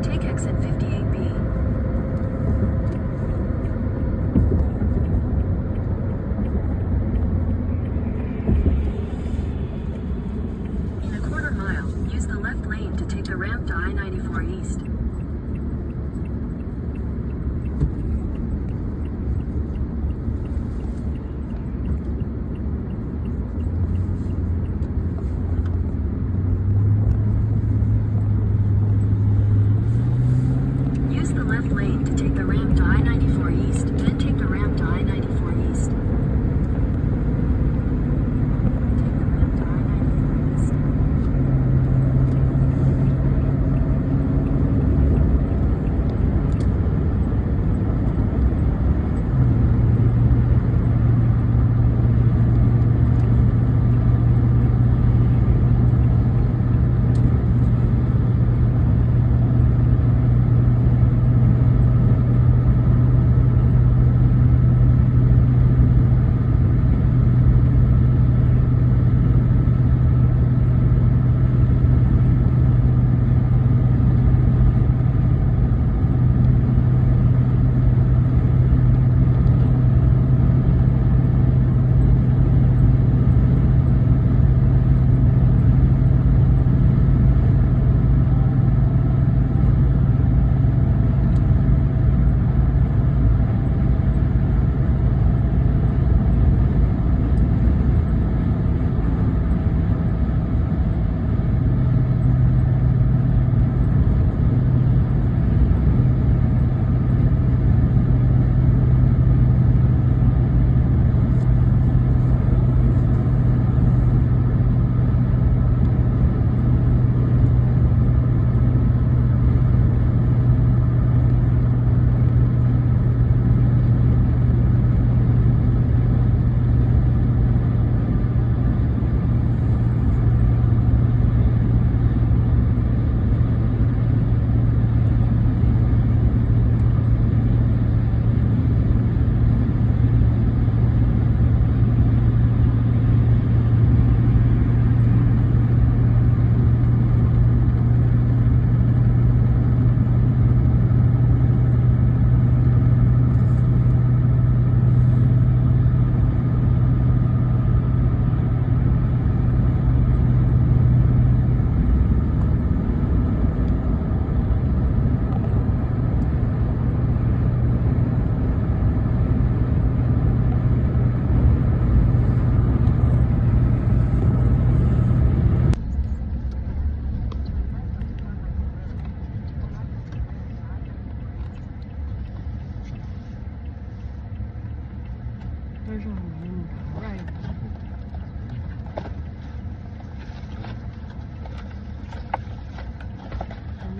Take exit fifty-eight B. In a quarter mile, use the left lane to take the ramp to I ninety-four East. Use the left lane to take the ramp to I ninety-four East, then take the ramp to I ninety-four East. Take the ramp to I ninety-four East.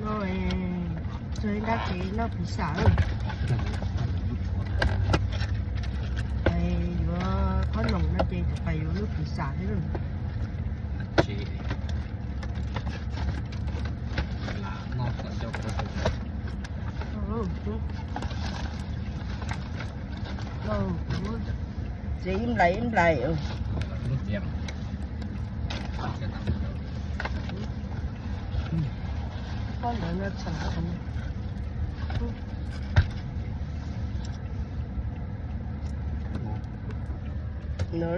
No, txog ib nrab kev noj pizza lawm. Yuav qhob noom no ces pais yuav lub pizza thiab lawm. Txiav ib nplais ib nplais. Pob ntawd no txhaum. No.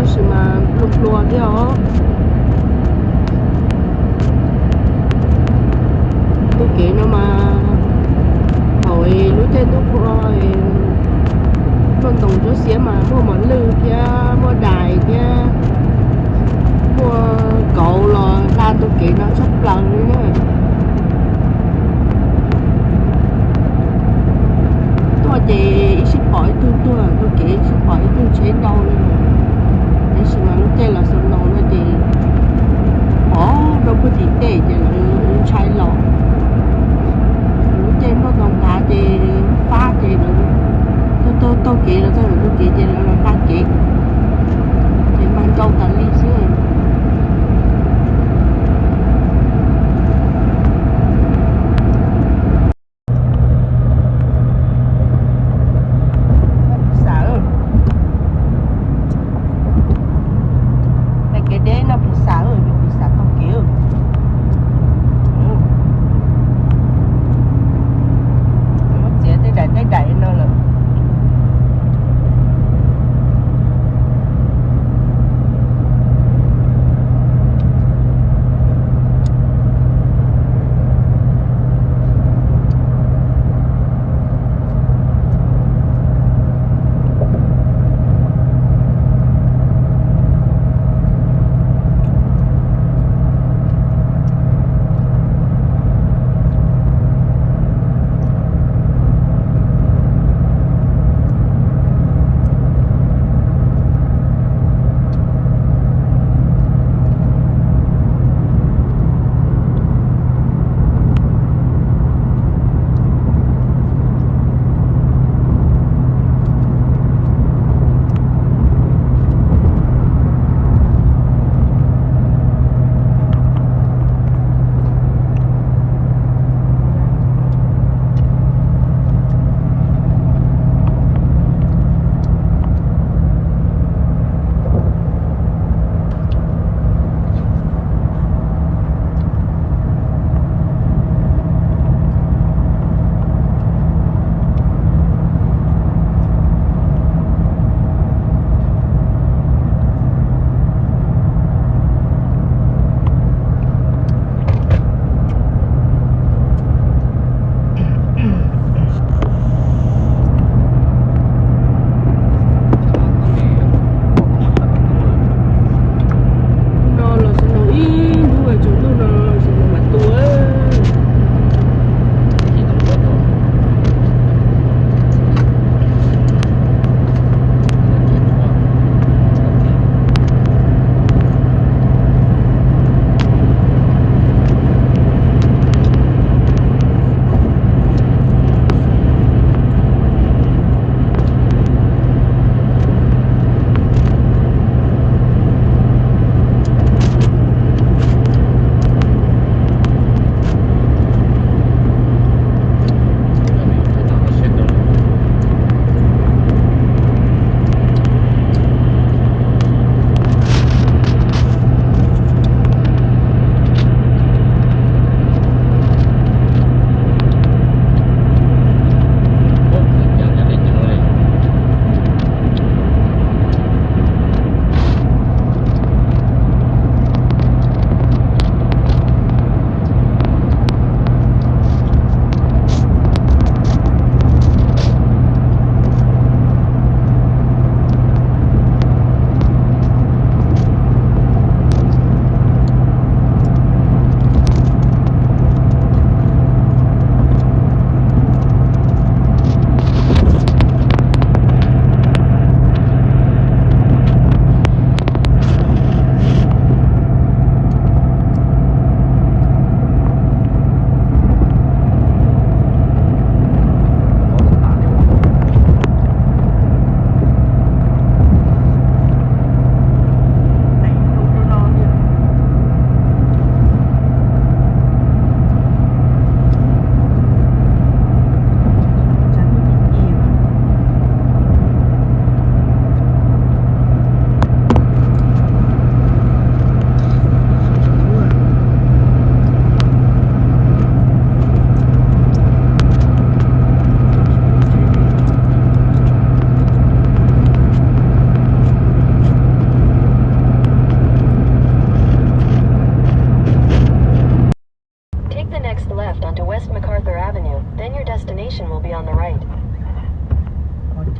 Tab sis mas nplua nplua thiab os. Tus kev no mas thaum lub caij ntuj qhua, nplooj ntoos ntsuab xiab mas muaj mos lwj thiab muaj dais thiab muaj kauv los da tus kev no tshaj plaws li na. Tuaj ces ib sij pom ib tug tuag, tuaj kev ib sij pom ib tug tsheb ntau li. Tab sis mas lub caij los snow no ces pom rau puag tim tej ces lawv ntshai los. Lub caij nplooj ntoos nqav ces fab ces lawv taug taug kev los txog ntawm tus kev ces lawv los da kev, ces mag nrau tas li xwb. Kev deb no pis xav, pis xav taug kev. Txiav tej daim tej daim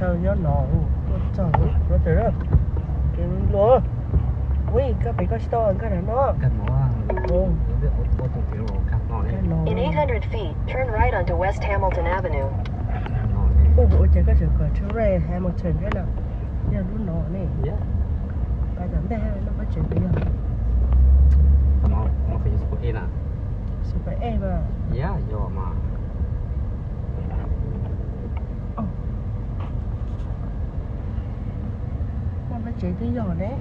Nyob no, tuaj txog no, ces nplua. Ui, koj pem koj tsis tau nkag no. Nkag no. In eight hundred feet, turn right onto West Hamilton Avenue. Ua cas koj tseem kom turn right Hamilton thiab na? Yog lub no ne. Pab tom ntej no pab tsev twb yog. Super A mas. Yog mas. Pab tsev twb yog ne.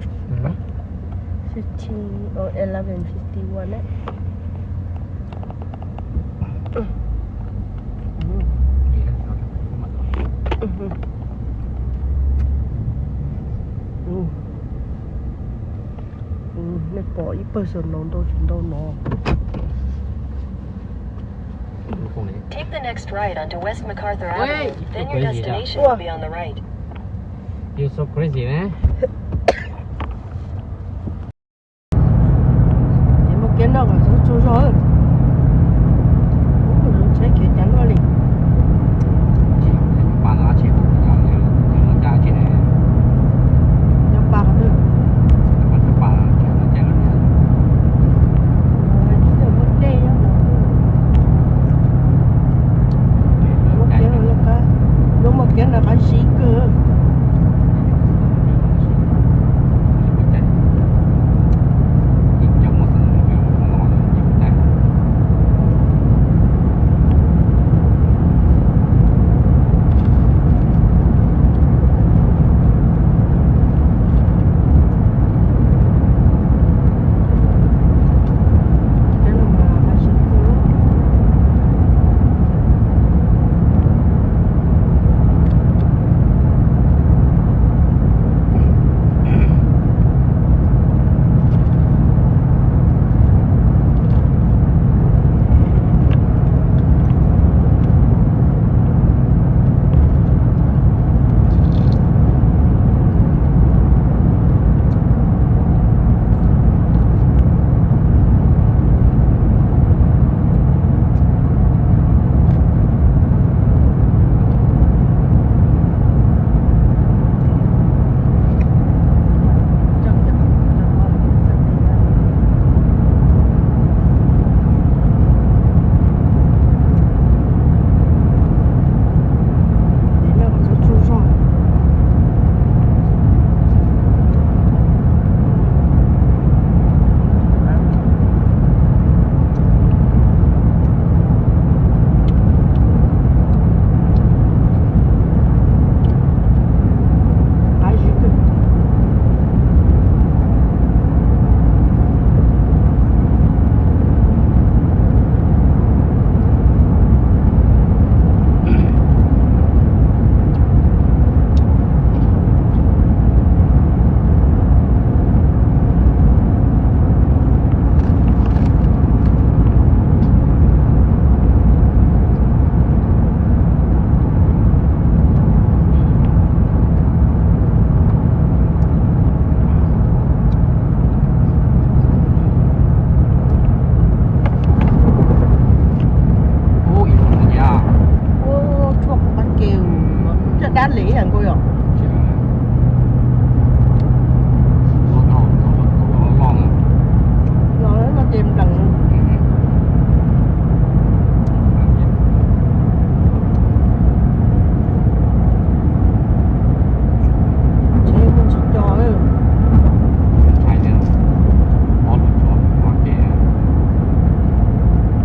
Fifteen, oh, eleven fifty one ne. Nej pom ib pawg snow ntau tsis ntau no. Take the next right onto West MacArthur Avenue, then your destination will be on the right. You're so crazy, man. Ces muaj kiab noj kom txog tsaug zog. Lub tsheb khiav cas noj li. Cov pa qhov twg? Muaj kiab, lub muaj kiab no qab zib kawg. Ua tshuaj qab ke, coj dab li ib yam nkaus yom. Los no ces nplees. Tsev muaj tsis co.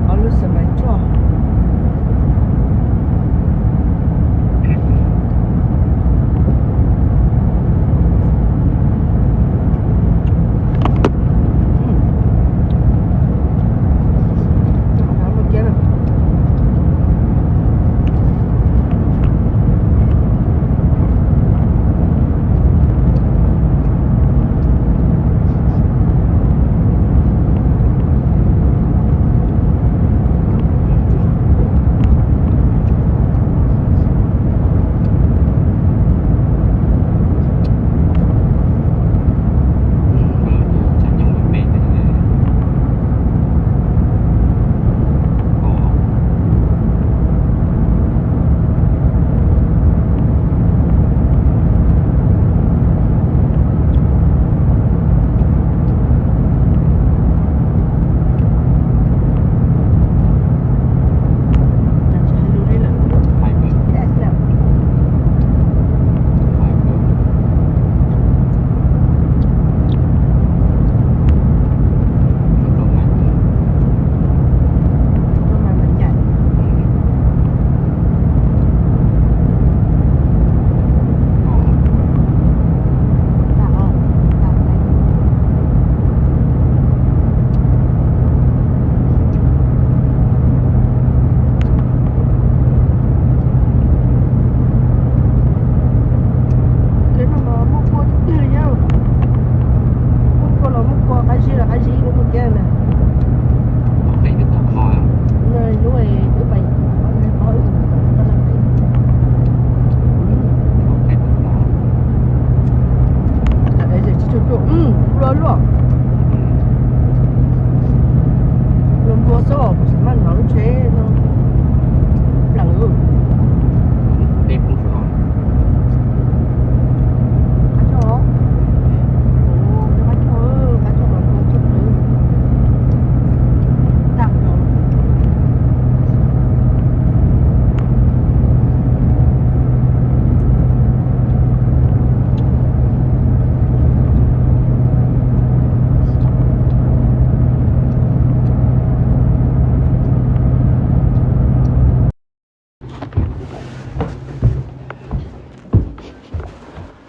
Ob lub xas mais tsuaj.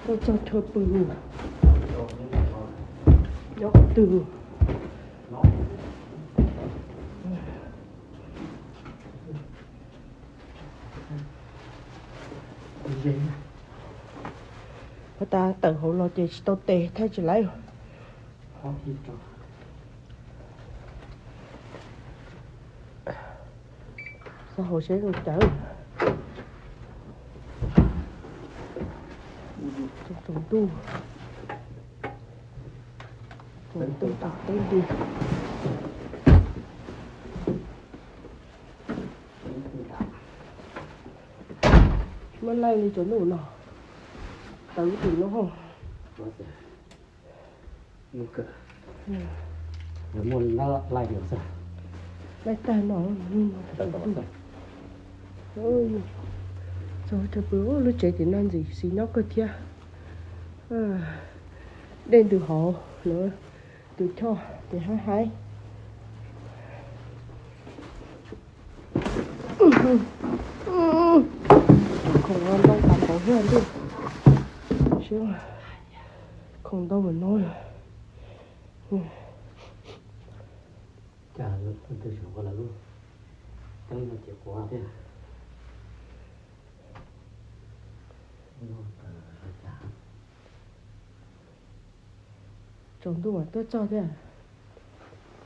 Txog chaw pw nyob qhov twg? Pov tas tawm hauv los ces tsis tau tes, thaij tsis laib. Xav hauv seb zoo cas. Tsaus ntuj, tsaus ntuj tau teb li. Muab laij li tsaus ntuj no, tawm tim no. Laij tag no, tsaus ntuj. Txog chaw pw, lub tsev tim no ntxim xis nyob kawg thiab. Dej ntws hauv lawm, tus choj ces haib haib. Khoom ntau tas npaum thiab ntuj, khoom ntau mas no. Tsaus ntuj mas tuaj txog thiab.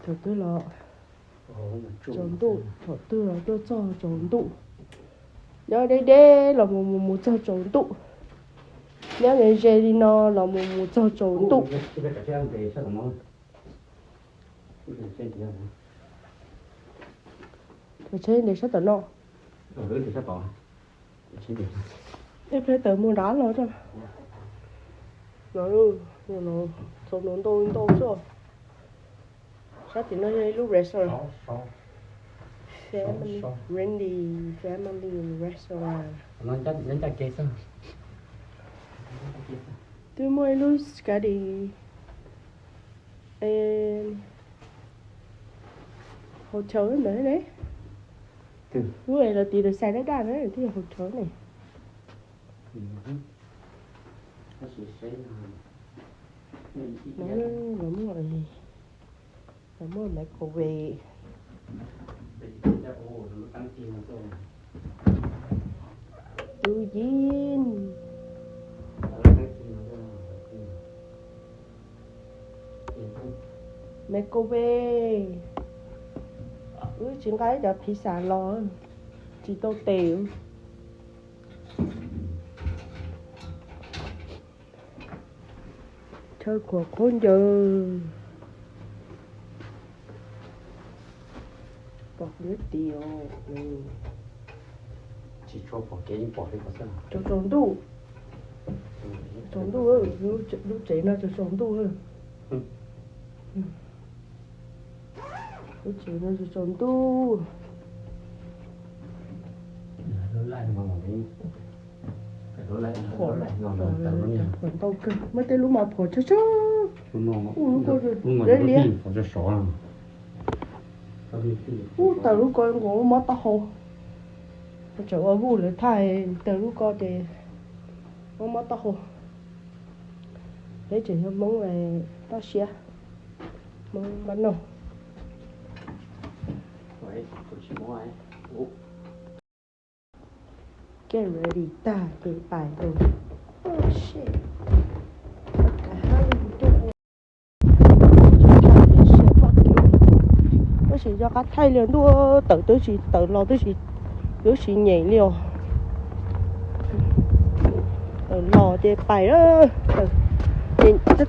Thaum twg los tsaus ntuj, thaum twg los tuaj txog tsaus ntuj. Nyob deb deb los mus mus mus txog tsaus ntuj. Nyob ze ze li no los mus mus txog tsaus ntuj. Tsheb nres sab tom no. Ib pliag tawm mus nrad los. Txaus ntau ntau xwb. Sab tim no yog ib lub restaurant. Family friendly family restaurant. Twb muaj ib lub study hotel ntawd ne. Lub es los tim lawv xais dab daj na, twb yog hotel ne. Los muaj, los muaj microwave. Tub yeej. Microwave. Wb tsis nqa ib cov pizza los, tsis tau tes. Chaw khuam khaub ncaws. Pom kuv lub tis os. Tsis tshua pom kev yeej pom li ko xwb. Tsaus tsaus ntuj. Tsaus ntuj, lub tsev no tsaus tsaus ntuj. Lub tsev no tsaus tsaus ntuj. Phom ntau kawg, muaj tej lub mas phom tsawg tsawg. Ub, lub ko liab liab. Ub, tawm lub ko nkaus mob taub hau. Tseem ua vuj lawv thaij, tawm lub ko ces mob mob taub hau. Peb tseem yog Hmoob toj siab, Hmoob npab noj. Get ready tag ces pais lawm. Oh shit. What the hell are you doing? Tab sis yog qab thaij li ntuj, tawm twb tsis tawm los twb tsis, twb tsis nyem li os. Tawm los ces pais,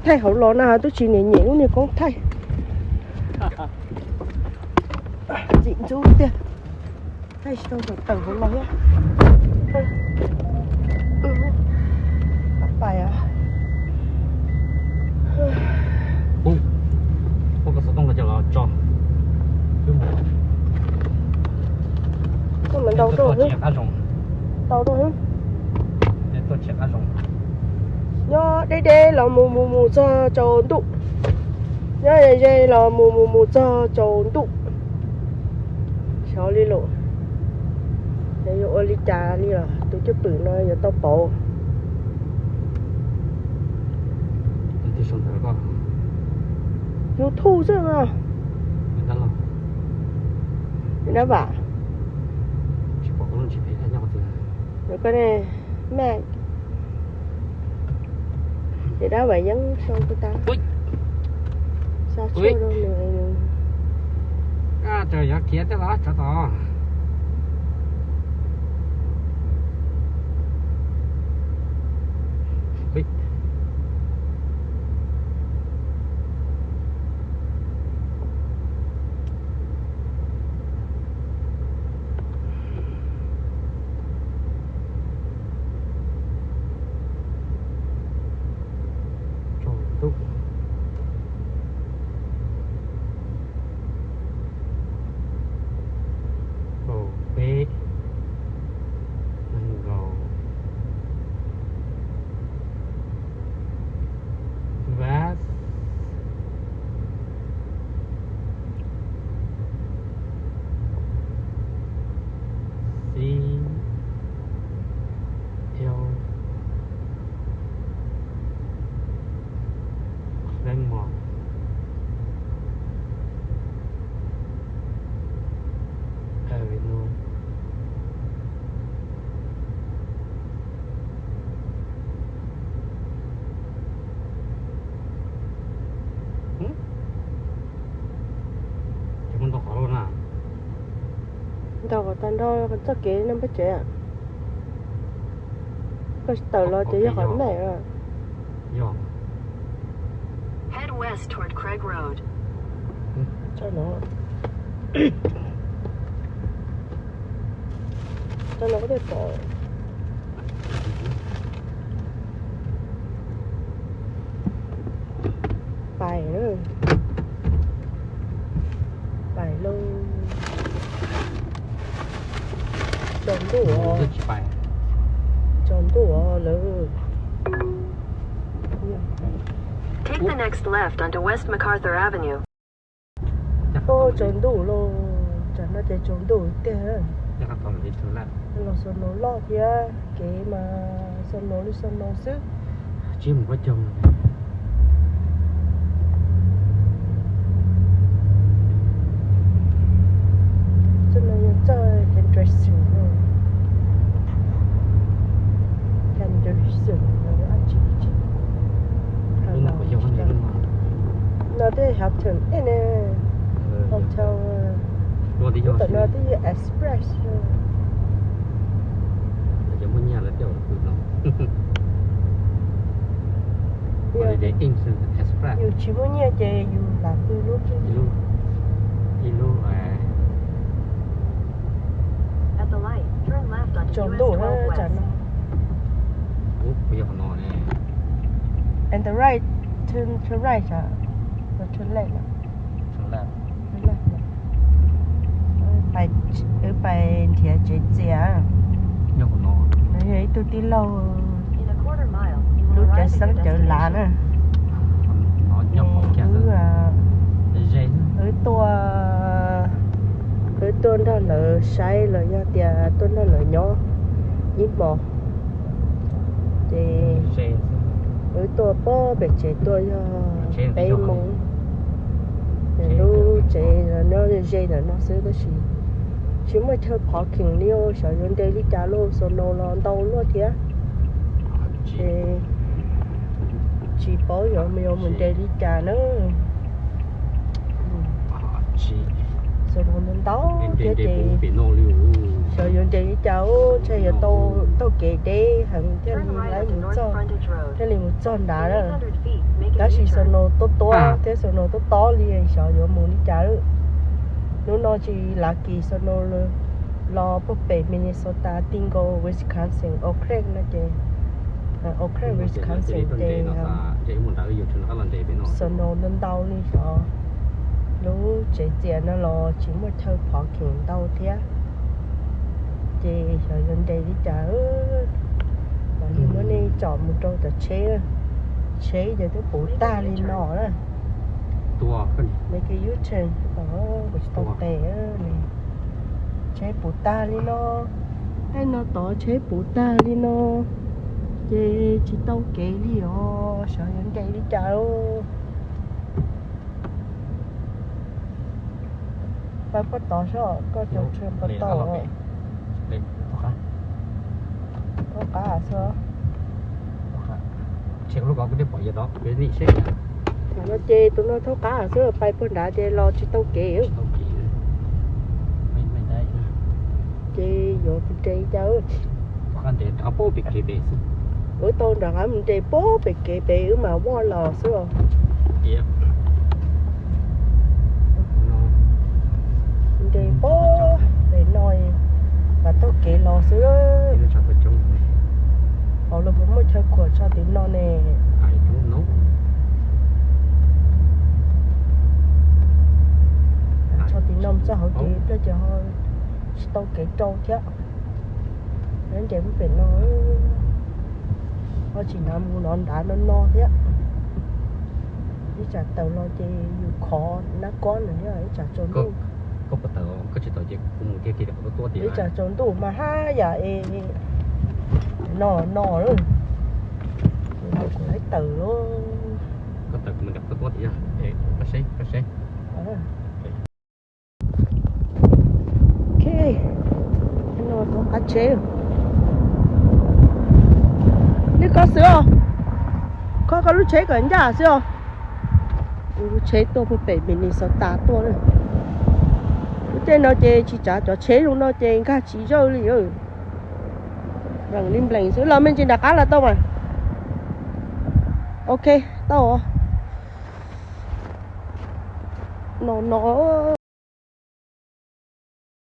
thaij hauv los na twb tsis nyem nyem lub niag koob thaij. Txim ntxub tiag. Thaij tsis tau tawm hauv los thiab. Pais os. Ub, ua koj xov tooj los cov los tso. Twb mus. Koj mus ntau tuaj xwb. Ntau tuaj xwb. Tuaj tsis qab zoo. Nyob deb deb los mus mus mus txog tsaus ntuj. Nyob ze ze los mus mus mus txog tsaus ntuj. Xyov li lawm, yog yuav ua li cas li os, tus cwj pwm no yuav tau pauv. YouTube xwb no. Dab vam. Koj ne, Mac. Ces dab vam yeeb sau kuv tas. Xa tshuaj rau nws. Tsaws yov khiav thiab los tsaws tos. Tsaus ntuj. Kaum peb, nees nkaum, vas, xib, eo, leej mos, avenue. Ces muaj ntau qhov lauj na. Ntau qhov tag nrho txoj kev no peb tsev. Koj tawm los ces yog qhov me. Yog. Head west toward Craig Road. Tso no. Tso no koj thiaj pom. Pais na. Pais lauj. Tsaus ntuj os. Tsaus ntuj os lawm. Take the next left onto West MacArthur Avenue. Tsaus ntuj lauj, tsam no ces tsaus ntuj tiag. Los snow loj thiab, kev mas snow li snow xwb. Txoj no yog txoj Henderson, Henderson no dab tsi tsis, no twb Hilton Inn ne, hotel, lub tom no twb yog Express. Yus tsis muaj nyiaj ces yus lam pw lub, ib lub. Tsaus ntuj na tsam no. And the right, turn to right, turn left. Pais nrhiav tsev txias. Yog ib tug tij laug lub cawv xeeb cawv lav na. Wb tuaj, wb tuaj nrog lawv saib los yog tias tuaj nrog lawv nyob ib hmos. Ces wb tuaj pem tsev tuaj yog peb moos. Lub tsev nyob ze ntawm no xwb tab sis tsis muaj chaw parking li, xyov yuav nres li cas lauj, snow los ntau luaj thiab. Ces tsis paub yuav, yuav mus nres li cas na. Snow ntau thiab ces xyov yuav nres li cas, ntshai yuav tau taug kev deb heev thiaj li lawv mus txog, thiaj li mus txog nrad na. Tab sis snow tob tob thiab snow tob tob li, xyov yuav mus li cas. Hnub no tsis lav kis snow los puag pem Minnesota ti nkaus Wisconsin, Eau Claire no ces, Eau Claire, Wisconsin ces snow ntau ntau li xyov. Lub tsev txias no los tsis muaj chaw parking ntau thiab. Ces xyov yuav nres li cas, mam li muab nej tsom mus rau cov tsheb. Tsheb ces twb puv tag li no na. Ua, U-turn, kuv tsis tau tes. Tsheb puv tag li no. Tej no tod tsheb puv tag li no. Ces tsis tau kev li os, xyov yuav nres li cas. Pab puag tod soj, koj cov tsheb puag tod. Thauj qab xwb. Tus no thauj qab xwb, pais puag nrad ces los tsis tau kev. Ces yuav nres cas? Wb tau nram qab mus nres puag pem kev pem wb mam voj los xwb os. Nres puag pem no, mam taug kev los xwb. Hauv los puas muaj chaw khuam tso tim no ne? Tso tim no mus txog hauv ces pliag ces ho tsis tau kev rau thiab. Nres puag pem no, ho tsis hnav mus no nrad no no thiab. Ib tsam tawm los ces yus khov nab kob na thiab, ib tsam tsaus ntuj. Ib tsam tsaus ntuj mas haj yam es no no lawm. Ces no kuv laib tawm lauj. Ok, no rov qab tsheb. Li koj xwb os, kho koj lub tsheb kom ncaj xwb os. Lub tsheb tuaj puag pem Minnesota tuaj. Lub caij no ces tsis tsav cov tsheb zoo no ces nkag tsis zawj li. Nplees li nplees xwb, los me ntsis nram qab los tau mas. Ok, tau. No no.